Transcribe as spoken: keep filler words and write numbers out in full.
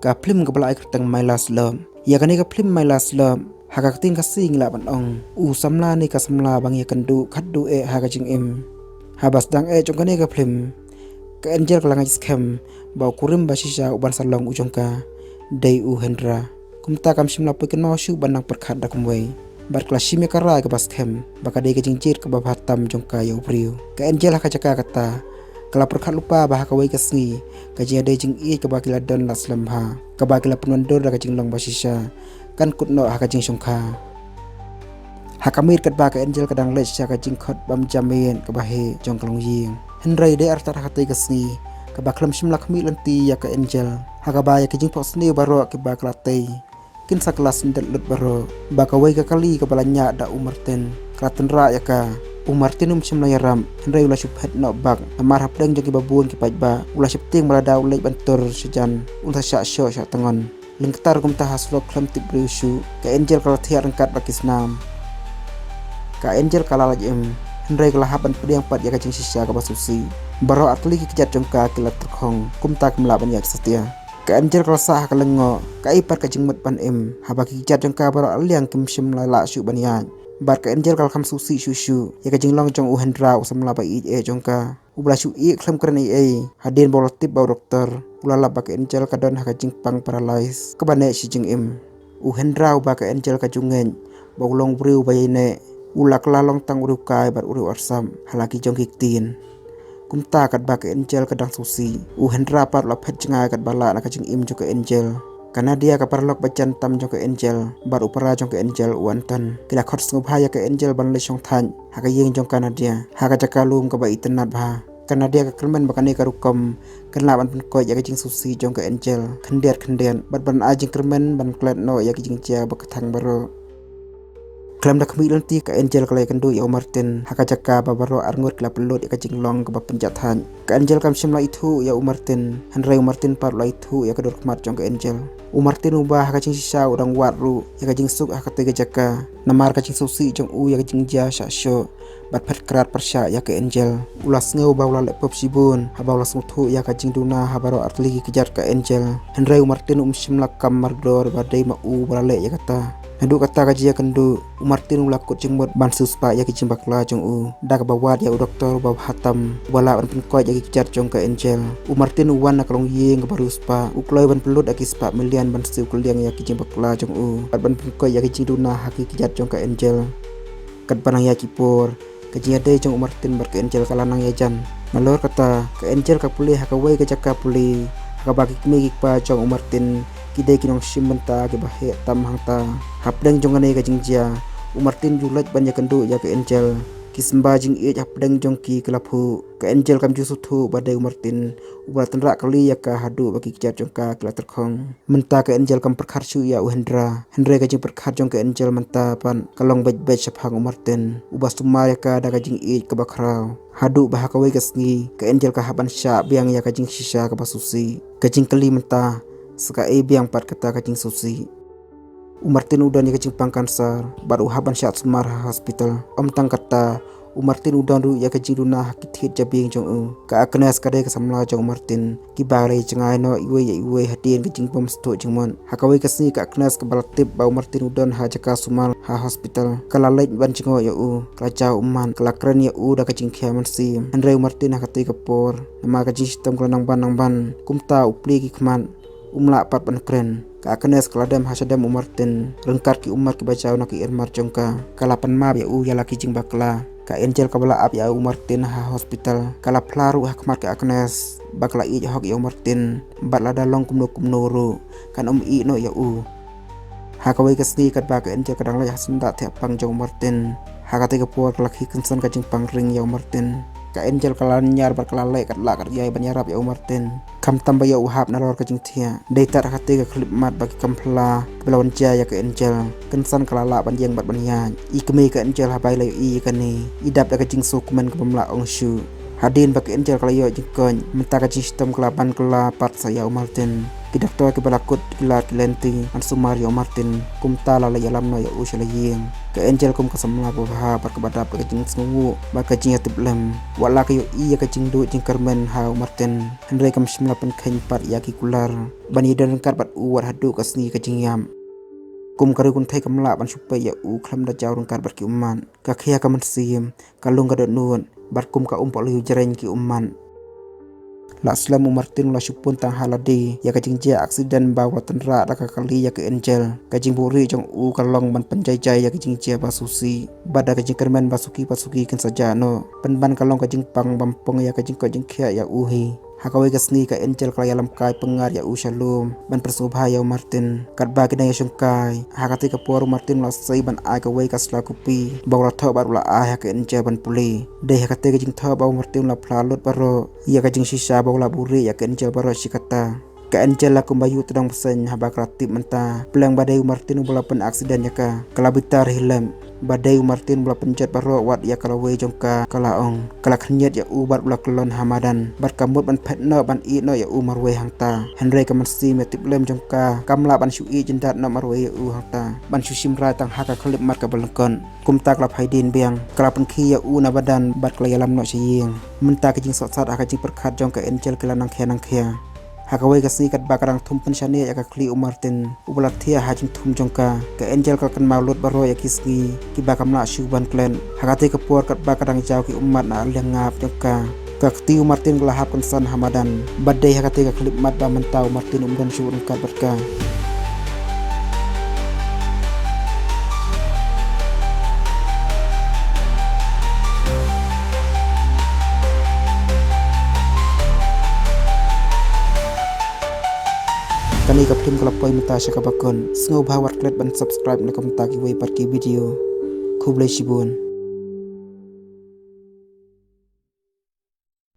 Ka phlim kaba la ai kyrteng My Last Love. Ïa kane ka phlim My Last Love, ha ka ktien Khasi ngi lah ban ong, u samla ne ka samla ba ngi ïakynduh khatduh eh ha ka jingim. Haba sdang eh jong kane ka phlim, ka Angel ka la ngeit skhem ba u kurim ba shisha uban sa long u jong ka dei u Hendra. Kumta kam shym la poi kynmaw shuh ban nang pyrkhat da kumwei. Bad ka la shim ïa ka rai kaba skhem ba ka dei ka jingjied kaba bha tam jong ka ïa u briew. Ka Angel ha ka jaka kata ka la pyrkhat lypa ba ha kawei ka sngi ka jingïadei jingïeit kaba ki la don la slem bha, kaba ki la pynwandur da ka jinglong ba shisha, kan kut noh ha ka jingshongkha. Ha ka miet katba ka Angel ka dang leit sha ka jingkhot bam jamin kaba heh jong ka longïing, hynrei dei artat ha katei ka sngi kaba khlem shym la khmih lynti ïa ka Angel, ha kaba ïa ka jingphohsniew baroh kiba ka la tei kin sa kylla syndet lut baroh. Ba kawei ka kali kaba la ñiah da u Martin ka la tynrah ïa ka. U Martin um shym la ïarap, hynrei u la shu phet noh bak, namar hapdeng jong kiba bun ki paidbah u la sheptieng ba lada u leit ban tur shajan un sa shah shoh shah tngon. Lyngktar kumta ha surok khlem tip briew shuh, ka Angel ka la thiah ryngkat bad ki snam. Ka Angel ka la lait im, hynrei ka la hap ban pdiang pat ïa ka jingshisha kaba sngewsih. Baroh artylli ki kjat jong ka ki la tyrkhong, kumta kim lah ban ïaid satia. Ka Angel ka la sah ha ka lyngngoh, kaei pat ka jingmut ban im, haba ki kjat jong ka baroh arliang kim shym la lah shuh ban ïaid. Bad ka Angel ka la kham sngewsih shuh shuh ïa ka jinglong jong u Hendra, u samla ba ïeit eh jong ka, uba la shu ïeh khlem kren ei ei. Hadien ba u la tip ba u doktor u la lap ba ka Angel ka don ha ka jingpang paralyze kaba neh shi jingim, u Hendra uba ka Angel ka ju ngeit ba u long u briew ba ïaineh, u la kylla long tang u riewkai bad u riew arsap ha la ki jong ki ktien. Kumta katba ka Angel ka dang sngewsih, u Hendra pat u la phet jngai katba lah na ka jingim jong ka Angel. Ka Nadia, ka paralok ba jan tam jong ka Angel, bad u para jong ka Angel, u Anton, ki la khot sngewbha ïa ka Angel ban leit shong thait ha ka ïing jong ka Nadia ha ka jaka lum kaba itynnad bha. Ka Nadia ka kyrmen ba kane ka rukom kan lah ban pynkoit ïa ka jingsngewsih jong ka Angel khyndiat khyndiat, bad ban ai jingkyrmen ban klet noh ïa ki jingjia ba kthang baroh. Khlem da khmih lynti ka Angel ka la ïakynduh ïa u Martin ha ka jaka ba baroh arngut ki la pynlut ïa ka jinglong kaba pynjah thait. Ka Angel kam shym la ithuh ïa u Martin, hynrei u Martin pat u la ithuh ïa ka dur khmat jong ka Angel. U Martin uba ha ka jingshisha u dang wad ruh ïa ka jingsuk ha katei ka jaka, namar ka jingsngewsih jong u ïa ka jingjia shah shoh bad phet krad pyrshah ïa ka Angel. U la sngew ba u la leh pop shibun haba u la sngewthuh ïa ka jingduna ha baroh artylli ki kjat ka Angel. Hynrei u Martin um shym la kam mardor ba dei ma u ba la leh ïa kata. Naduh kata ka jingïakynduh, u Martin u la kut jingmut ban siew spah ïa ki jingbakla jong u, da kaba wad ïa u doktor uba bha tam uba lah ban pynkoit ïa ki kjat jong ka Angel. U Martin u wan na ka longïing kaba riewspah, u kloi ban pynlut ïa ki spah million ban siew kylliang ïa ki jingbakla jong u bad ban pynkoit ïa ki jingduna ha ki kjat jong ka Angel. Katba nang ïaid ki por, ka jingïadei jong u Martin bad ka Angel ka la nang ïajan. Nalor kata, ka Angel ka pule ha kawei ka jaka pule ha kaba ki kmie ki kpa jong u Martin ki dei ki nongshim bynta kiba heh tam hangta. Hapdeng jong kane ka jingjia, u Martin u ju leit ban ïakynduh ïa ka Angel. Ki symbai jingïeit hapdeng jong ki ki la phuh. Ka Angel kam ju sngewthuh ba dei u Martin uba la tynrah kali ïa ka haduh ba ki kjat jong ka ki la tyrkhong. Mynta ka Angel kam pyrkhat shuh ïa u Hendra, hynrei ka jingpyrkhat jong ka Angel mynta pat ka long beit beit shaphang u Martin uba sumar ïa ka da ka jingïeit kaba khraw. Haduh ba ha kawei ka sngi ka Angel ka hap ban shah biang ïa ka jingshisha kaba sngewsih. Ka jingkylli mynta, sa kaei biang pat kata ka jingsngewsih? U Martin u don ïa ka jingpang cancer bad u hap ban shah sumar ha hospital. Ym tang kata, u Martin u don ruh ïa ka jingduna ha ki thied jabieng jong u. Ka Agnes ka dei ka samla jong u Martin, kiba la ïajngai noh iwei ïa iwei hadien ka jingbym sngewthuh jingmut. Ha kawei ka sngi ka Agnes kaba la tip ba u Martin u don ha jaka sumar ha hospital, ka la leit ban jngoh ïa u, ka la jaw ummat, ka la kren ïa u da ka jingkhia mynsiem. Hynrei u Martin ha katei ka por, namar ka jingshitom ka la nang ban nang ban, kumta u plie ki khmat, um lah pat ban kren. Ka Agnes ka la dem ha shadem u Martin, ryngkat ki ummat kiba jaw na ki irmat jong ka. Ka la pan map ïa u ïa la ki jingbakla. Ka Angel kaba la ap ïa u Martin ha hospital, ka la phla ruh ha khmat ka Agnes ba ka la ïeit hok ïa u Martin, bad lada long kumno kumno ruh kan ym ïeh noh ïa u. Ha kawei ka sngi katba ka Angel ka dang leit ha syndah thepang jong u Martin, ha katei ka por ka la khie kynsan ka jingpang ring ïa u Martin. Ka Angel ka la nyar bad ka la leh kat lah kat jai ban ïarap ïa u Martin. Khamtam ba ïoh u hap nalor ka jingthiah. Dei tad ha katei ka khyllipmat ba ki kam phylla kiba la wan jia ïa ka Angel. Kynsan ka la lah ban ïeng bad ban ïaid. I kmie ka Angel haba i la ïohi ïa kane, i dap da ka jingsngewkmen kaba ym lah ong shuh. Hadien ba ka Angel ka la ïoh jingkoit, mynta ka jingshitom ka la ban kylla pat sa ïa u Martin. Ki doktor kiba la kut ki lad ki lynti ban sumar ïa u Martin, kumta la leit ïalam noh ïa u sha la ïing. Ka Angel kum ka samla babha bad kaba dap da ka jingsngewbha bad ka jingïatiplem. Wat la ka ïohi ïa ka jingduh jingkyrmen ha u Martin, hynrei kam shym la pynkheiñ pat ïa ki kular ban ïadon ryngkat bad u wat haduh ka sngi ka jingïap. Kum ka riew kynthei kam lah ban shu peit ïa u khlem da jaw ryngkat bad ki ummat. Ka khia ka mynsiem, ka lung ka dohnud, bad kum ka umpohliew jreng ki ummat. La slem u Martin u la shu pun tang ha lade ïa ka jingjia aksiden ba u la tynrah da ka kali ïa ka Angel. Ka jingbuhrieh jong u ka long ban pynjaijai ïa ka jingjia ba sngewsih bad da ka jingkyrmen ba suki pa suki kin sa jah noh. Pynban ka long ka jingpang bym pong ïa ka jingkoit jingkhiah ïa u hi. Ha kawei ka sngi ka Angel ka la ïalam kai pyngngad ïa u sha lum ban pynsngewbha ïa u Martin. Katba ki dang ïashongkai, ha katei ka por u Martin u la sei ban ai kawei ka sla kopi ba u la thoh bad u la ai ha ka Angel ban pule. Dei ha katei ka jingthoh ba u Martin u la phla lut baroh ïa ka jingshisha ba u la buhrieh ïa ka Angel baroh shi katta. Ka Angel la kumba ïuh tdong bseiñ haba ka la tip mynta pleng ba dei u Martin uba la pynaksiden ïa ka. Ka la bitar hi lem ba dei u Martin uba la pynjot baroh wat ïa ka lawei jong ka, ka la ong. Ka la khynñiat ïa u bad u la kyllon ha madan bad ka mut ban phet noh ban ïeh noh ïa u marwei hangta. Hynrei ka mynsiem ïatiplem jong ka kam lah ban shu ïeh jyndat noh marwei ïa u hangta ban shu shim rai tang ha ka khyllipmat kaba lyngkot. Kumta ka la phai dien biang, ka la pynkhie ïa u na madan bad ka la ïalam noh sha ïing. Mynta ka jingsohsat ha ka jingpyrkhat jong ka Angel ka la nangkhia nangkhia. Ha kawei ka sngi katba ka dang thum pynshaniah ïa ka khlieh u Martin uba la thiah ha jingthum jong ka, ka Angel ka la kynmaw lut baroh ïa ki sngi kiba kam lah shuh ban klet. Ha katei ka por katba ka dang jaw ki ummat na liang ngap jong ka, ka kti u Martin ka la hap kynsan ha madan. Bad dei ha katei ka khyllipmat ba mynta u Martin um don shuh ryngkat bad ka. Kane ka phlim ka la poi mynta sha kaba kut. Sngewbha wat klet ban subscribe na ka bynta kiwei pat ki video. Khublei shibun.